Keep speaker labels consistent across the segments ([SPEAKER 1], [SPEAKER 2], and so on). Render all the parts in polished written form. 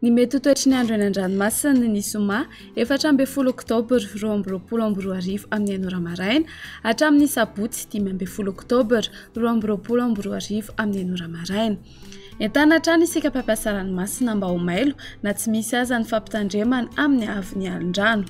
[SPEAKER 1] Ny mety ho toetry ny andro eny an-dranomasina ny zoma 14 oktobra 2022 amin'ny enina ora maraina hatramin'ny sabotsy 15 oktobra 2022 amin'ny enina ora maraina. Entanina hatrany isika mpampiasa ranomasina mba ho mailo na tsy misy aza ny fampitandremana amin'ny haavon'ny alin-drano.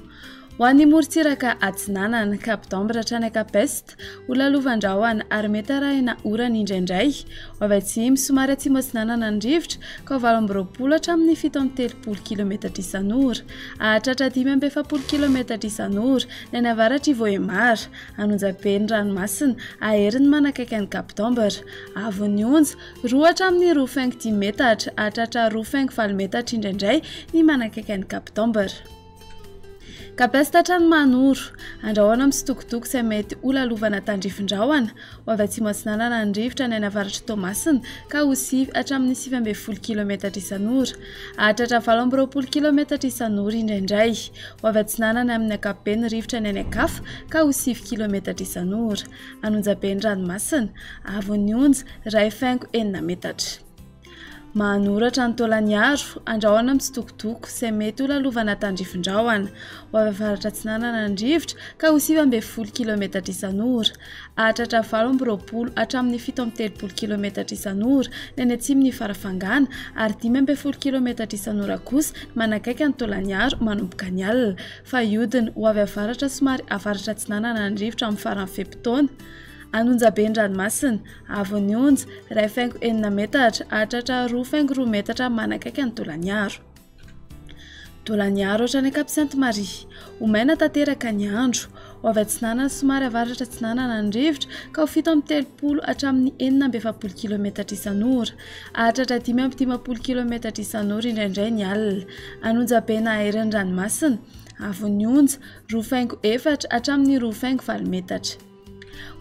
[SPEAKER 1] Ho an'ny morontsiraka atsinanana, Cap d'Ambre hatrany Cap Est, ho lalovan-drahona ary mety arahina orana indraindray. Ho avy atsimo, somary atsimo atsinanana ny rivotra, ka ho 28 hatramin'ny 37 kilometatra isan'ora. Hahatratra 45 kilometatra isan'ora ny any avaratr'i Vohemar, an'Onjabe ny ranomasina, hahery ny manakaiky an'i Cap d'Ambre. Avon'ny onja, 2 hatramin'ny 2,5 metatra, hahatratra 2,8 metatra indraindray ny manakaiky an'i Cap d'Ambre. Cap-Est hatrany Mahanoro. Andrahona misitokotoko izay mety ho lalovana tandrifin-drahona. Ho avy atsimo atsinanana ny rivotra any avaratr'i Toamasina ka ho 9 hatramin'ny 19 kilometatra isan'ora. Hahatratra 28 kilometatra isan'ora indraindray. Ho avy atsinanana amin'ny ankapobeny ny rivotra any an-kafa ka ho 9 kilometatra isan'ora. An'Onjabe ny ranomasina. Avon'ny onja, 1,6 metatra. Manoratra ny Taolaniaro, andrahona mitsitokotoko izay mety ho lalovana tandrifin-drahona. Ho avy avaratra atsinanana ny rivotra ka ho 19 kilometatra isan'ora. Hahatratra 28 hatramin'ny 37 kilometatra isan'ora ny any atsimon'i Farafangana ary 15 kilometatra isan'ora kosa ny manakaiky an'i Taolaniaro manomboka ny alina. Fa hiodina ho avy avaratra somary avaratra atsinanana ny rivotra amin'ny faran'ny fe-potoana. An'Onjabe ny ranomasina. Avon'ny onja, 1,6 metatra, hahatratra 2,2 metatra manakaiky an'i Tolagnaro. Tolagnaro hatrany Cap Sainte Marie. Ho maina tanteraka ny andro. Ho avy atsinanana somary avaratra atsinanana ny rivotra ka ho 37 hatramin'ny 46 kilometatra isan'ora. Hahatratra 55 kilometatra isan'ora indraindray ny alina. An'Onjabe na herin'ny ranomasina. Avon'ny onja, 2,4 hatramin'ny 2,8 metatra.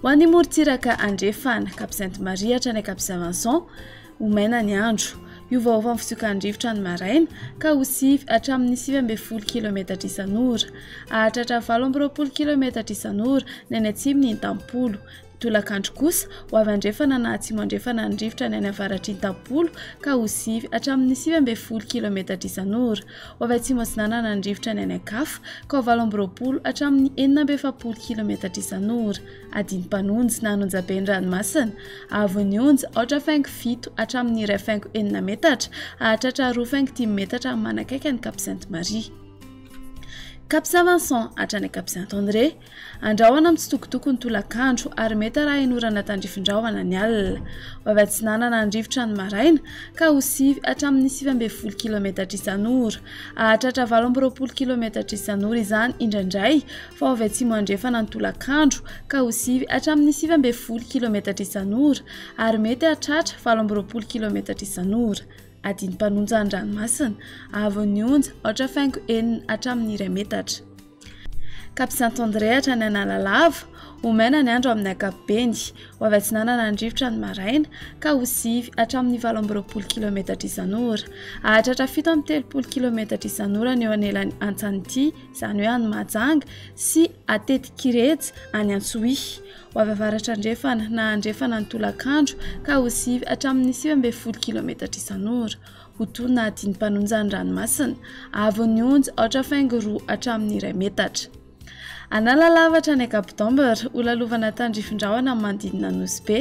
[SPEAKER 1] Ho an'ny morontsiraka andrefana, Cap Sainte Marie hatrany Cap Saint Vincent, ho maina ny andro. Hiovaova ny fisiokan'ny rivotra ny maraina ka ho 9 hatramin'ny 19 kilometatra isan'ora. Hahatratra 28 kilometatra isan'ora ny any atsimon'i Intampolo. Ny tolakandro kosa, ho avy andrefana na atsimo andrefana ny rivotra ny any avaratr'i Intampolo ka ho 9 hatramin'ny 19 kilometatra isan'ora. Ho avy atsimo atsinanana ny rivotra ny any an-kafa ka ho 28 hatramin'ny 46 kilometatra isan'ora. Adin'ny-mpanonjy na an'Onjabe ny ranomasina. Avon'ny onja, 4,7 hatramin'ny 1,6 metatra, hahatratra 2,5 metatra manakaiky an'i Cap Sainte Marie. Cap Saint Vincent hatrany Cap Saint André. Andrahona mitsitokotoko ny tolakandro ary mety arahin'orana tandrifin-drahona ny alina. Ho avy atsinanana ny rivotra ny maraina ka ho 9 hatramin'ny 19 kilometatra isan'ora. Hahatratra 28 kilometatra isan'ora izany indraindray fa ho avy atsimo andrefana ny tolakandro ka ho 9 hatramin'ny 19 kilometatra isan'ora ary mety hahatratra 28 kilometatra isan'ora. Adin'ny-mpanonja ny ranomasina, avon'ny onja, 4,6 hatramin'ny 1 metatra. Cap Saint André hatrany Analalava, ho maina ny andro amin'ny ankapobeny. Ho avy atsinanana ny rivotra ny maraina ka ho 9 hatramin'ny 28 kilometatra isan'ora. Hahatratra 37 kilometatra isan'ora ny eo anelan'i Antsanity, izany hoe any Mahajanga, sy Atetikireja any Antsohihy. Ho avy avaratra andrefana na andrefana ny tolakandro ka ho 9 hatramin'ny 19 kilometatra isan'ora. Ho toa na adin'ny-mpanonja ny ranomasina, avon'ny onja, 4,2 hatramin'ny 1 metatra. Analalava hatrany Cap d'Ambre, ho lalovana tandrifin-drahona amin'ny manodidina Nosy Be.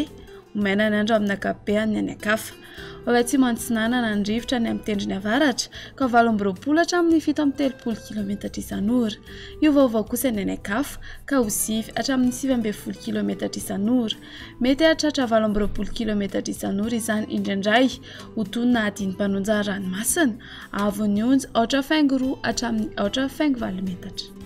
[SPEAKER 1] Ho maina ny andro amin'ny ankapobeny any an-kafa. Ho avy atsimo antsinanana ny rivotra any amin'ny tendrony avaratra, ka ho 28 hatramin'ny 37 kilometatra isan'ora. Hiovaova kosa ny any an-kafa, ka ho 9 hatramin'ny 19 kilometatra isan'ora. Mety hahatratra 28 kilometatra isan'ora izany indraindray. Ho toy ny nahadin'ny mpanonja ranomasina, avon'ny onja 4,2 hatramin'ny 4,8 metatra.